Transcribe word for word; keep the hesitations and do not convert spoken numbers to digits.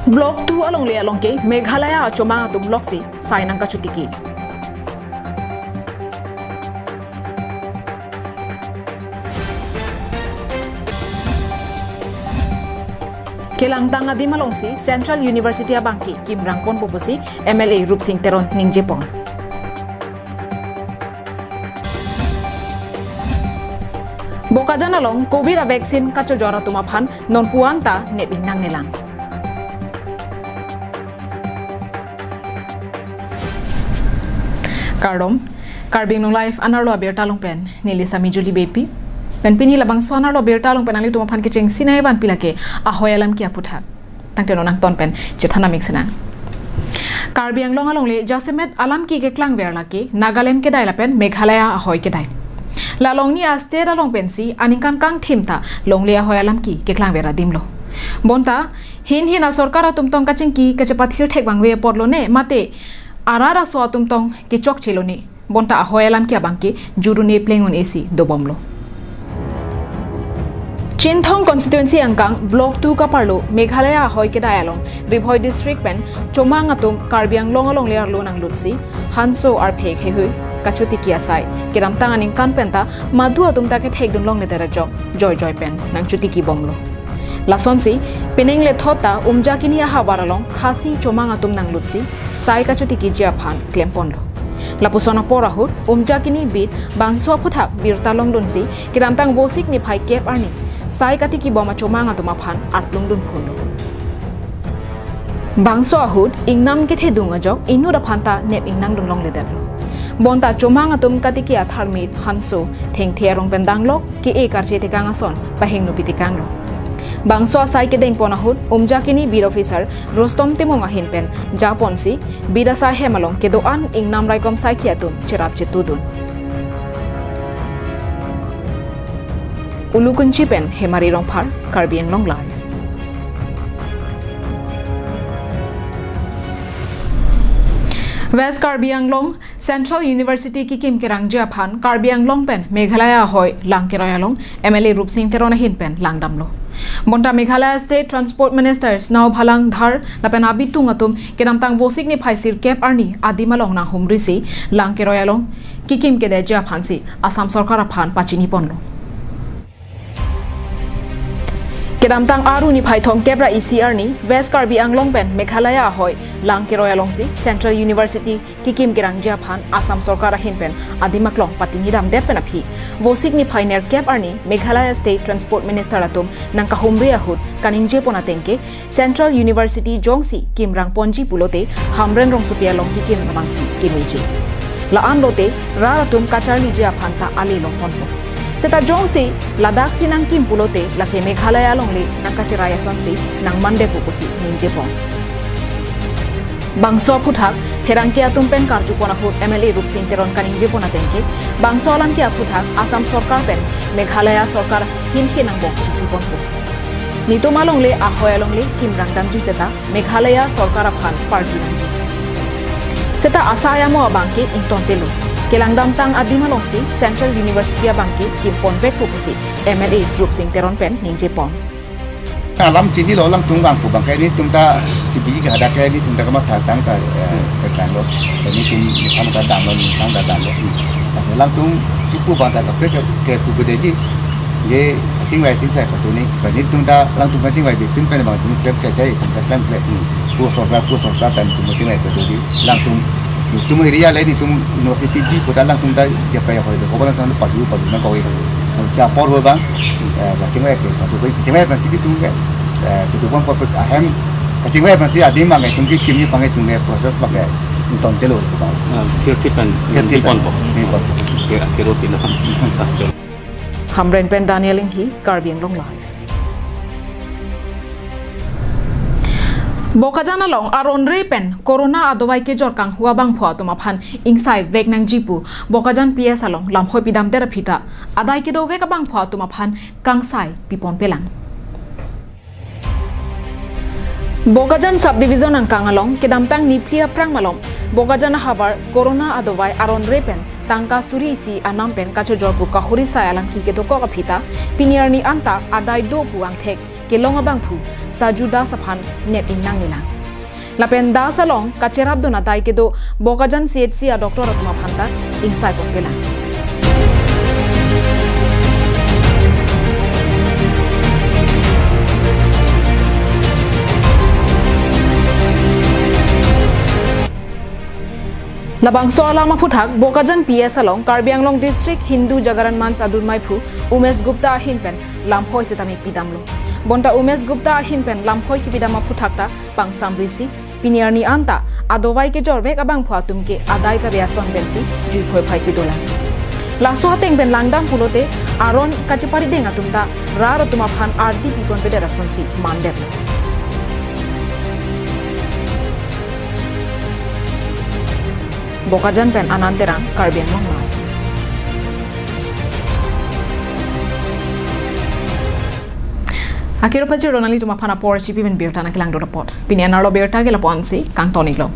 Block two alongle along ke Meghalaya achomang atum loksi sai nangkachotiki. Kelangtang adim alongsi Central University abangke kimrang ponpo pusi M L A Rupsing Teron ningjepon. Bokajan along Covid a vaccine kachojor atum aphan nonpu-an ta nep-ingnang nelang. Kardom, Karbi Anglong Live anerlo abirta along pen neli Sami Juli Beypi. Pen pini labangso anerlo abirta along pen nanglitum aphan kechengsi nangvanpi lake ahoi alam ke aphuthak. Tangte non nangton pen chethan amik sinang. Karbi Anglong alongle jasemet alam ke keklangver lake Nagaland kedai lapen Meghalaya ahoi kedai. La along ni a state along pensi aningkan kangthim ta longle ahoi alam ke keklangver adim lo. Bonta hin hin asorkar atum tong kachingki kachepathir thek bangve apotlo ne mate arat aso atum tong kechokche lo ne. Bonta ahoi alam ke abangke jurune pleng un-e si dobomlo. Chinthong constituency angkang Block two kaparlo Meghalaya ahoi kedai along Ri Bhoi district pen chomang atum Karbi Anglong alongle arlo nanglutsi Hanso arphe khehui kachotiki asai kedamtang aningkan penta madu atum ta kethekdun longledet ajok joijoi pen nangchotiki bomlo. Lasonsi penang lethot ta Umjakini ahavar along Khasi chomang atum nanglutsi sai kachotikiji aphan klemponlo. Lapuson apor ahut Umjakini beat bangso aphuthak birta longdunsi kedamtang Vosik niphai kep arni sai katiki bom achomang atum aphan arplungdun phunlo. Bangso ahut ingnam kethedung ajok inut aphan ta nep-ingnangdun longledetlo. Bonta chomang atum katiki atharmit Hanso thengthe arong pen danglok ke-e karche tekang ason pahingno pitekanglo. Bangso asai kedengpon ahut Umjakini beat officer Rustom Timung ahin pen japonsi beat asai hem along kedo-an ingnam raikom saikhi atum cherap chetudun. Ulukunchi pen Hemari Rongphar, Karbi Anglong Live. West Karbi Anglong Central University kikim kerangji aphan Karbi Anglong pen Meghalaya ahoi Langkeroi along M L A Rupsing Teron ahin pen langdamlo. Bonta Meghalaya State Transport Minister Sniaw Bhalang Dhar lapen abitung atum kedamtang Vosik niphai sirkep arni adim along nanghumrisi Langkeroi along kikim kedetji aphansi Assam sorkar aphan pachiniponlo. Kedamtang Aru niphai thomkep ra isi arni West Karbi Anglong pen Meghalaya ahoi Langkeroi alongsi Central University kikim kerangji aphan Assam sorkar ahin pen adim aklong patinidamdet pen aphi Vosik niphai nerkep arni Meghalaya State Transport Minister atum nangkahumri ahut kaningjepon ateng ke Central University jongsi kimrang ponji pulote Hamren Rongsopi along kikim abangsi kimeji. La-an lote rat atum kacharliji aphan ta ale longponpo. Seta jongsi ladaksi nangkim pulote lake Meghalaya alongle nangkacherai asonsi nangmandepo pusi ningjepon. Bangso aphuthak pherangke atum pen karjupon ahut M L A Rupsing Teron kaningjepon ateng ke bangso alam ke aphuthak Assam sorkar pen Meghalaya sorkar hinhin nangbong chikiponpo. Netum alongle ahoi alongle kimrang damji seta Meghalaya sorkar aphan parju nangji. Seta asai amo abangke ingtontelo. Kelangdamtang adim alongsi Central University abangke kimponvekpo pusi M L A Rupsing Teron pen ningjepon. Alam chinilo, alangtum bangpo abangke netum ta kibi ke hadak ke netum ta kamatha tang ta, eh, petang lo. Netum ham ta damlo, netum ta damlo. Alangtum kipu abang ta kaprek ke, kepu bedeji. Je kachingvai chingsai patuni, netum ta alangtum kachingvai bitin pen abang tum klem kachai, tum ta klem klem. Pu sorkar, pu sorkar pen tum kachingvai patuni. Alangtum, tum area le netum university di kota alangtum ta japai hoi do. Kobang alangtum paju, paju nangkoi. Sia apor ho abang, eh, kachingvai ke, paju kachingvai pen si tum ke, eh, pitu pon pon ahem, kachingvai pen si adim abang tum ke kimni abang tum ke process abang ke ingtontelo abang. Ah, thirty pen, thirty pen, thirty pen. Thirty pen. Kira, kira tina. Hamren pen Daniel Inghi, Karbi Anglong Live. Bokajan along aron re pen corona adovai kejor kanghu abangphu atum aphan ingsaivek nangji pu Bokajan P S along lamhoi pidamdet aphi ta adai kedovek abangphu atum aphan kangsai piponpelang. Bokajan subdivision angkang along kedamtang niphli aphrang malom Bokajan ahavar corona adovai aron re pen tangka suri isi anam pen kachojor pu kahuri sai alangki kedokok aphi ta pini arni anta adai do pu angthek kelong abangphu Saju Das aphan nep-in nangnelang. Lapen Das along kacherapdun adai kedo Bokajan C H C a doctor atum aphan ta ingsai pon kelang. Labangso alam aphuthak Bokajan P S along Karbi Anglong District Hindu Jagaran Manch adun maiphu Umesh Gupta ahin pen lamphoi sitame pidamlo. Bonta Umesh Gupta ahin pen lamphoi kipidam aphuthak ta pangsamrisi, pini arni anta adovai kejorvek abangphu atum ke adai kave ason pensi juiphoi phaisi dolang. Laso ateng pen langdam pulote aron kacheparideng atum ta rat atum aphan arti pipon pedet asonsi mandetlo. Bokajan pen Anand Terang, Karbi Anglong Live. Akiro pachir Ronali atum aphan apor chipi pen birta nangkelangdun apot. Pini anerlo birta ke lapu-ansi kangton-iklo.